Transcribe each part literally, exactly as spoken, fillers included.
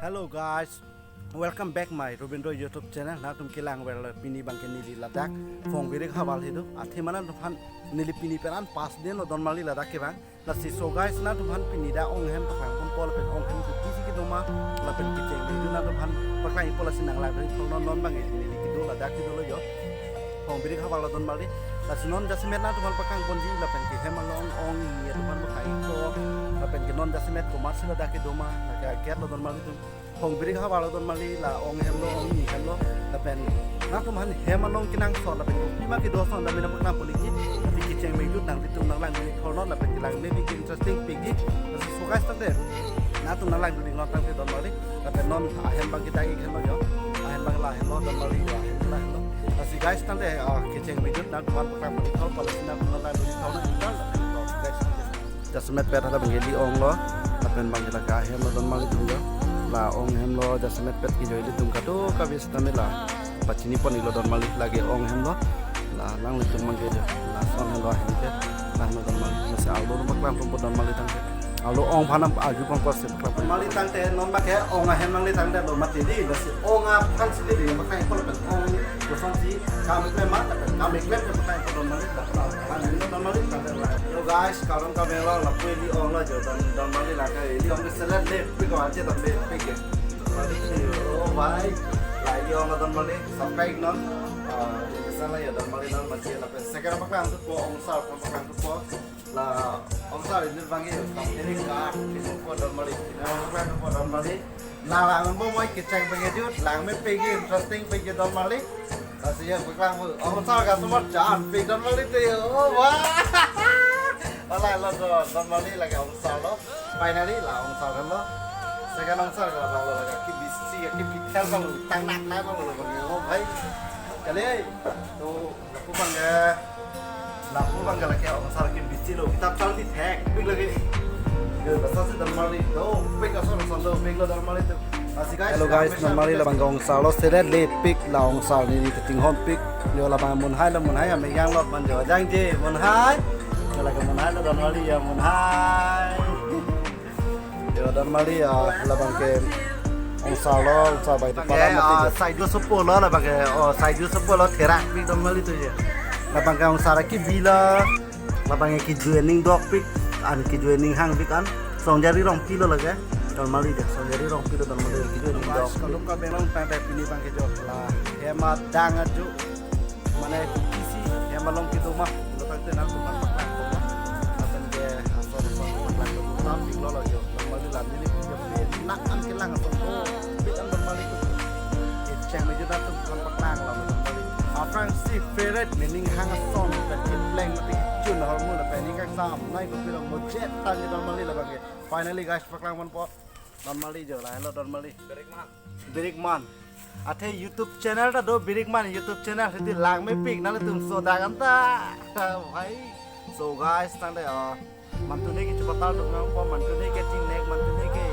Hello guys, welcome back my Robindro YouTube channel. Nangtum kelang ver pini abangke neli ladak Phongbirik havar hidu. Athe ma nangtumphan neli pini pen an pas den lo donmarli ladak kevang. Lasi so guys, nangtumphan pini dak ong ahem paklang ponpo lapen ong ahem kopisi kedo ma lapen kecheng video nangtumphan paklang ipo lasi nang lang ri thong non non abangke neli kedo ladak kedo lo jo. Phongbirik havar lo donmarli. Lasi non jasemet nangtumphan paklang ponji lapen ke hem along ong ni nangtumphan paklang ipo lapen ke non jasemet komatsi ladak kedo ma lake aket lo donmarlitum. Phongbirik havar lo donmarli, la ong ahem lo, ong ni ahem lo, lapen nangtumphan hem along kenangsot lapen kopima kedo ason dam nangpaklang pon ikji, lapen kecheng video nanglitum nang lang ri thong non lapen kelang maybe ke interesting pik ikji. Lasi so guys tangte nangtum nang lang ri non tangte donmarli, lapen non ahem abangke dak ik ahem lo jo, ahem abang la ahem lo donmarli, la ahem la ahem lo. Lasi guys tangte, ah, kecheng video nangtumphan paklang pon ik thong, pala si nangtum nang lang ri thong non, guys. Jasemet pet hala abangke ili ong lo, lapen abangke lake ahem lo donmarlitum jo. La ong ahem lo, jasemet pet kejo ilitum kadokave sitame la pachini pon iklo donmarli, lake ong ahem lo. La nanglitum abangke jo, lason ahem lo ahem ke, la ahem lo donmarli. Lasi arlo paklang ponpo donmarli tangte. Arlo ong aphan arju pon kosi paklang pon. Donmarli tangte non abangke ong ahem nangli tangte lo mati di, lasi ong aphan si di paklang pon lapen ong kosonsi kam keklem ma, kam keklem ke paklang pon donmarli, donmarli tangte la. Yo guys, karon kami lo lapu ili ong lo jo, don, donmarli lake ili ong ke selet lepik ko aja tapi pikir. Donmarli, oh bhai, la ili ong lo donmarli, subscribe non. Ah, biasa la ya donmarli non masih lapen second paklang tu po ong sar paklang tu po. La ong sar ini abangke kam ini ka, ini po donmarli, ini ong paklang tu po donmarli. Nang lang bo moi kecheng abangke jut, lang mepik ikji, interesting pik ikji donmarli. Lasi ya paklang bo ong sar ka sumar jan pik donmarli te yo. Oh, wah. Ala lo don, donmarli lake ong sar lo. Finally la ong sar lo. Second ong sar ka abang lo lake kebisi, kebithel abang lo, tang nak nak abang lo abang. Oh bhai. Kali. To lapu abangke, lapu abangke lake ong sar kebisi lo. Kitap chal di thek pik lagi. Yo, basa si donmarli dopik ason ason dopik lo donmarlitum. Lasi guys, hello guys, donmarli labang ong sar lo selet lepik, la ong sar ni ni kachinghon pik. Yo labang munhai lo, munhai ya megang lo man jo jangje munhai. Yo lake munhai lo donmarli ya munhai. Yo donmarli ya labangke ong sar lo, ong sar bai tu pala mati. Ah, saijo sopo lo labangke, oh saijo sopo lo therak pik donmarlitum ya. Labangke ong sar kebi lo. Labangke keju aning dokpik, an keju aning hangpik an. Songjari Rongpi lo lake. Donmarli de, Songjari Rongpi lo donmarli keju aning dok. Kalau ka benong tangte pini abangke jo la hem adang aju. Mane kopisi hem along kedo ma, lo tangte nangtumphan paklang ko ma. Lapen ke ason ason paklang ko tam pik lo lo jo. Donmarli la neli pini jo pe nak an kelang ason ko. Pik an donmarli ko. Kecheng me jo nangtumphan paklang lo donmarli. Aphrangsi favorite mening hang ason pen kepleng mati chun hormu lapen ning kangsam nai kopi long mo jet tan ni donmarli labangke. Finally guys, paklang ponpo. Donmarli jo, lahelo donmarli. Birikman. Birikman. Athe YouTube channel ta do Birikman YouTube channel hiti lang mepik nangtum so dagan ta. Bhai. So guys, tangte, ah, mantune ke chupatal dok nangpo, mantune ke chingnek, mantune ke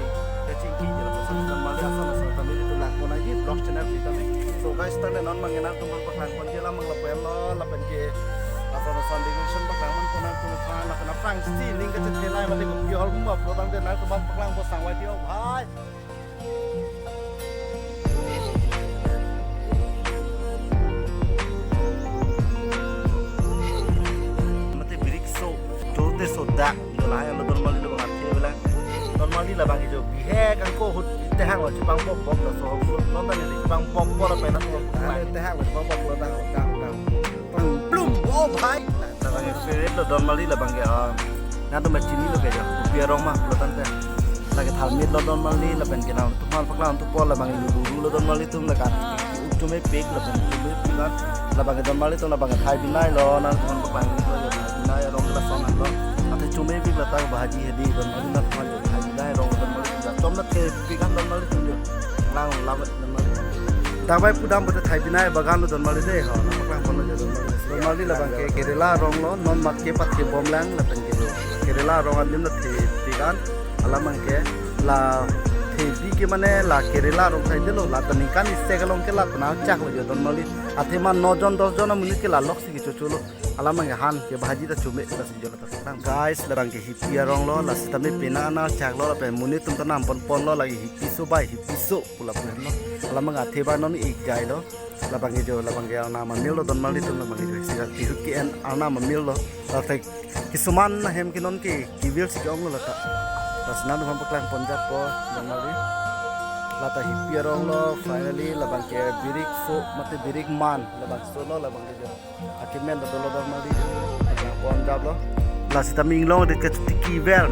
kachingki jela pesan donmarli ason ason kami itu lang pon lagi vlog channel kita ni. So guys, tangte non abangke nangtumphan paklang pon jela mang lapen lo lapen ke ason ason decoration paklang pon nangtumphan lapen aphrangsi ning kachethelai mate kopi hormu aplo tangte nangtumphan paklang pon sangvai di o bhai. Mate birik so, jote so dak, jo lahai lo donmarli lo bang athe belang. Donmarli labang jo bihek angko ahut tehang lo chipang pok pok lo so, non tani chipang pok pok lo pena so. Tehang lo chipang pok lo tang tang tang. Plum, oh bhai. Labangke favorite lo donmarli labangke, ah, nangtum chini lo ke jo. Kopi arong ma lo tangte. Lake thalmit lo donmarli lapen ke nangtumphan paklang tu po labangke lulu lo donmarlitum lake. Chume pik lapen chume pik an. Labangke donmarlitum labangke thai binai lo nangtumphan paklang lo jo thai binai arong lason an lo. Athe chume pik la tang bhaji hedi donmarli nangtumphan jo thai binai arong donmarlitum. Chom na the pik an donmarlitum jo. Lang labat. Dabai pudam bote thai binai bagan lo donmarli de ho, nangpaklang pon lo jo donmarli. Donmarli labangke Kerala arong lo, non mat ke pat ke bom lang lapen ke lo. Kerala arong adim lo the pik an, alam abangke la Ebi ke mane la Kerala arong side lo, la ta ningkan isi kelong ke la ta nangchak lo jo don marli. Athema no jon dos jon amonit ke la lok si kechocholo. Alam abang ke han ke bhaji ta chome ta si jo la ta. Guys, labang ke hipi arong lo, la sitame pena nangchak lo, lapen monit atum ta nangpon pon lo, lake hipi so bai, hipi so, pula pula lo. Alam abang athe ba non ik jai lo. Labang ke jo, labang ke arnam amil lo don marli atum, labang ke jo. Sika kihut ke-en arnam amil lo. Lata kisuman ahem ke non ke kivir si ke-ong lo lata. Lasi nangtum aphan paklang pon jap po don marli. Lata hipi arong lo, finally labang ke birik so, mate birik man, labangso lo, labang ke jo. Akimen ta dolo don marli. Pon jap lo. La sitame inglong adet kachotiki ver,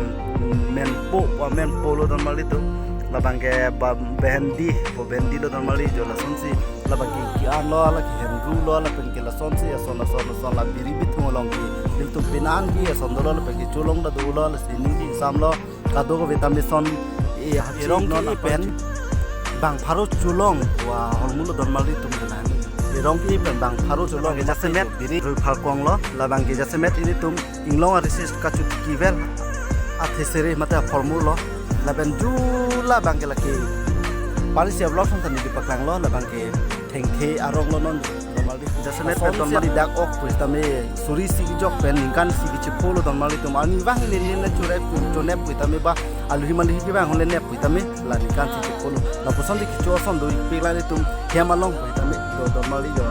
menpo, pu amenpo lo don marli atum. Labang ke ba behendi, pu behendi lo don marli jo, lasonsi labang ke ki-an lo, la ke henru lo, lapen ke lasonsi ason ason ason la biri bithung along ke ilitum penan ke ason dolo, lapen ke cholong ta dolo, lasi ning ke sam lo. Kadokave tame son, e, erong ke pen bang pharo cholong, wa holmu lo don marli atum kelang. Erong ke pen bang pharo cholong, jasemet biri rui phalkong lo, labang ke jasemet ilitum inglong arisi kachotiki ver, athe sere mate aphormu lo, lapen ju labang ke lake Paris ya vlog son tani dipaklang lo, labang ke thengthe arong lo non don marli. Jasemet pen don marli dak ok pu tame suri isi kejok pen ningkan isi kechepo lo don marli atum. Arnivang le ne churep pu chonep pu tame ba aluhi maluhi ke bang le nep pu tame la ningkan isi chepo lo. Lapuson de kecho ason do ik pik la ilitum hem along pu tame do don marli jo.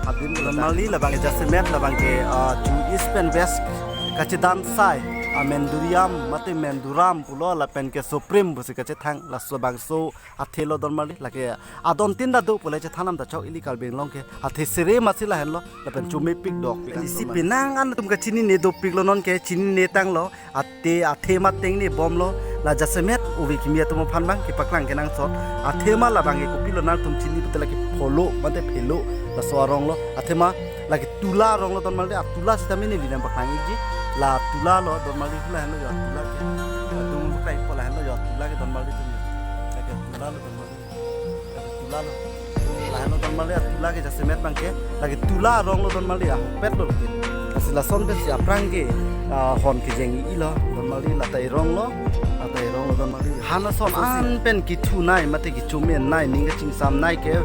Hadim don marli labang ke jasemet labang ke, ah, chu east pen west kachedan sai, ah, Menduriam mate Menduram pulo lapen ke Supreme pusi kachethang, laso bangso athe lo don marli, lake adon tin ta do pule chethan nam ta chok ili Karbi Anglong ke. Athe sere masi lahenlo, lapen chomepik dok. Isi penang an atum kachinine dopik lo non ke, chinine tanglo, ate athe ma tengne bomlo, la jasemet ove kimi atum aphan bang kepaklang kenangsot. Athe ma labang ke kopilo nangtum chini pute lake pholo, mate phelo, laso arong lo. Athe ma lake tula arong lo don marli, atula sitame neli nangpaklang ikji. La tula lo don marli, lahenlo jo tula ke. Atum paklang po lahenlo jo tula ke don marli atum. Lake tula lo don marli. Tula lo. Lahenlo don marli, tula ke jasemet bang ke. Lake tula arong lo don marli, ahokpet lo ke. Lasi lason pensi aphrang ke, ah, hon kejeng-i lo don marli, lata erong lo, lata erong lo don marli. Han ason an pen kithunei, mate kechomenei, ning kachingsamnei ke,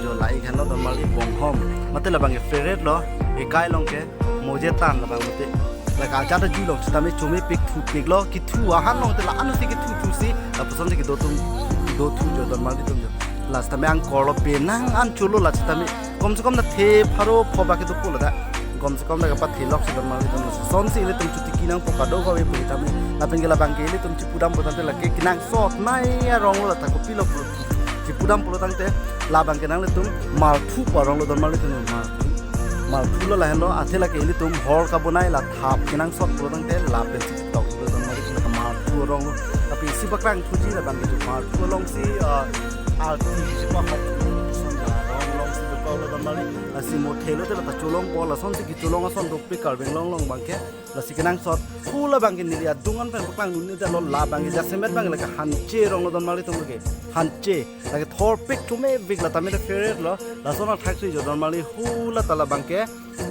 jo la ik henlo don marli bonghom. Mate labang ke favorite lo, ekai along ke, moje tan labang mate. Lake ajat aji along sitame chomepik thupik lo, kithu ahan along te la ansi kithu thusi, lapuson si kedo atum, do thu jo don marli atum jo. La sitame angkor lo penang an cholo la sitame. Kom se kom na the pharo pho ba kedo pulo ta. Kom se kom na kapathe lok si don marli atum. Sonsi ilitum chotiki nangpo kadokave pu tame. Lapen ke labang ke ilitum chipudam pu tame lake kenangsotnei arong lo ta kopilo pu. Chipudam pulo tangte labang ke nanglitum marthu pu arong lo don marli atum, marthu. Marthu lo lahenlo, athe lake ilitum hor kabonai la thap kenangsot pulo tangte lapen si tok lo don marli atum, marthu arong lo. Tapi isi paklang thuji labang ke marthu along si, ah, arti si pa hop son arong along si dokok lo don marli. Lasi mothe lo te lata cholong po, lasonsi kecholong ason dopik Karbi Anglong along bang ke. Lasi kenangsot, pu labang ke neli adung an pen paklang dun ne lo, labang ke jasemet bang lake Hanche arong lo don marli atum ke. Hanche, lake thorpik chomepik la tame favorite lo, lason athak si jo don marli, hu lata labang ke,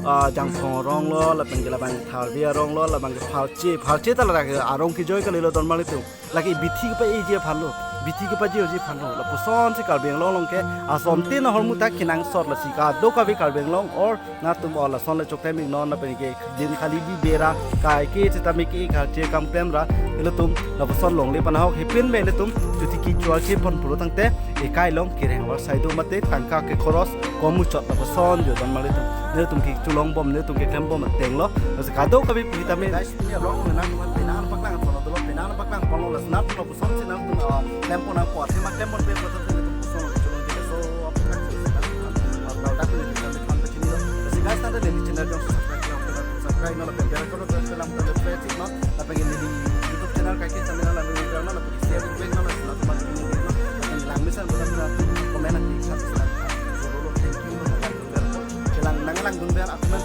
ah, Jangphong arong lo, lapen ke labang Tharve arong lo, labang ke Phalche, Phalche ta lake arong kejoi kali lo don marli atum. Lake bithi kepa-eji aphan lo, bithi kepaji-oji aphan lo. Lapuson si Karbi Anglong along ke ason tin ahormu ta kenangsot, lasi kadokave Karbi Anglong or nangtum o lason le choktem iknon, lapen ke din khali bi bera kai ke sitame ke kar che kam klem ra, ilitum lapuson longle panahok hepin me ilitum chotiki chua che pon pulo tangte ekai along kereng avar saido mate tangka ke khoros kom muchot lapuson jo don marli atum. Nelitum kecholong bom, nelitum keklem bom ateng lo. Lasi kadokave pu tame. Guys, pini vlog nangtum pena paklang pon lo, pena paklang pon lo, lasi nangtum lapuson si nangtum, ah, klem pon nangpo, athema klem ponpe pu tangte nelitum puson lo cholong ke so, apa kak si nangtum, ah, product ni kita ambil kan pecini lo. Lasi guys, tangte neli channel jong subscribe lang, subscribe non, lapen bell icon press lang, tangte press it non, lapen neli YouTube channel kaike channel lang, neli channel lang, lapen share, like non, lasi nangtum pini non, lapen langmesen pu tangte comment nangpi, subscribe. So, lo, thank you, lo, nanglang dun ber, kelang nanglang dun ber, aku nang